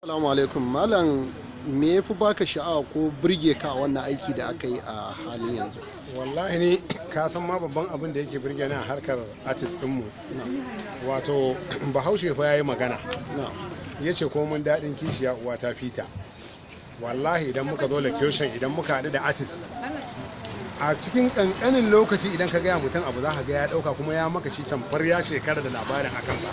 Assalamu alaikum malam, me yafi baka sha'awa ko burge ka a wannan aiki da aka yi a halin yanzu? Wallahi ni ka san ma babban abin da yake burge ni a harkar artist dinmu, wato Bahaushe fa yayi magana, ya ce komin daɗin kishiya uwa ta fita. Wallahi idan muka zo location, idan muka haɗu da artist a cikin ƙanƙanin lokaci, idan ka gaya mutum abu, za ka ga ya ɗauka kuma ya maka shi tamfar ya shekara da labarin a kansa.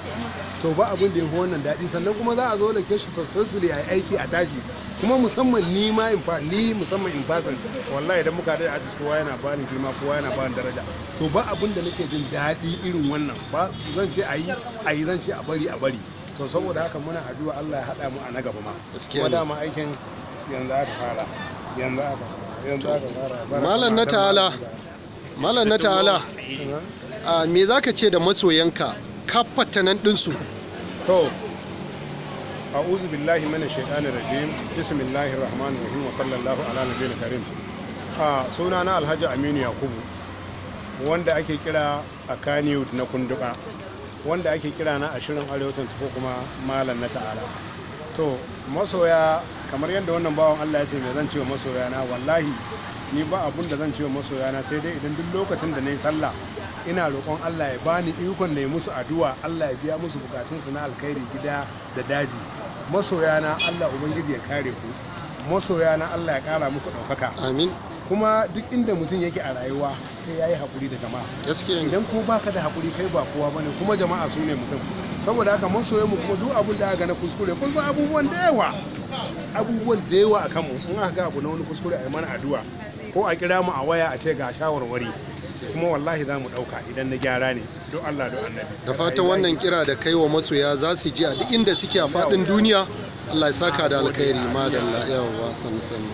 To ba abin da ya fi wannan daɗi. Sannan kuma za a zo location successfully, a yi aiki a tashi. Kuma musamman ni ma in fa ni musamman in person, wallahi idan muka haɗu da artist, kowa yana bani girma, kowa yana bani daraja. To ba abin da nake jin daɗi irin wannan. Ba zan ce a yi a yi, zan ce a bari a bari. To saboda haka muna addu'a Allah ya haɗa mu a na gaba ma. Gaskiya Kuma ne. dama aikin yanzu aka fara, yanzu aka fara, yanzu aka fara. Malam na ta'ala, malam na ta'ala, me zaka ce da masoyanka kafatanan ɗinsu? To, a'udhu billahi minash shaitanir rajim, bismillahir rahmanir rahim, wa sallallahu ala nabiyil karim. A suna na Alhaji Aminu Yakubu, wanda ake kira a Kannywood na Kunduka, wanda ake kira na ashirin Arewa ko kuma Malam na Ta'ala. To masoya, kamar yadda wannan bawan Allah ya ce me zan ce wa masoya na, wallahi ni ba abun da zan ce wa masoya na, sai dai idan duk lokacin da na yi sallah ina roƙon Allah ya bani ikon na yi musu addu'a, Allah ya biya musu bukatunsu na alkhairi gida da daji. Masoya na, Allah ubangiji ya kare ku. Masoya na, Allah ya ƙara muku ɗaukaka. Amin. Kuma duk inda mutum yake a rayuwa sai ya yi haƙuri da jama'a. Gaskiya ne. Idan ko baka da haƙuri, kai ba kowa bane, kuma jama'a su ne mutum. Saboda haka masoyan mu, kuma duk abin da aka na kuskure, kun san abubuwan da yawa, abubuwan da yawa a kanmu, in aka ga abu na wani kuskure, a yi mana addu'a ko a kira mu a waya a ce ga shawarwari, kuma wallahi za mu ɗauka idan na gyara ne. Don Allah, don Annabi. Da fatan wannan kira da kai wa masoya za su ji a duk inda suke a faɗin duniya. Allah ya saka da alkhairi, madalla, yawwa, sannu sannu.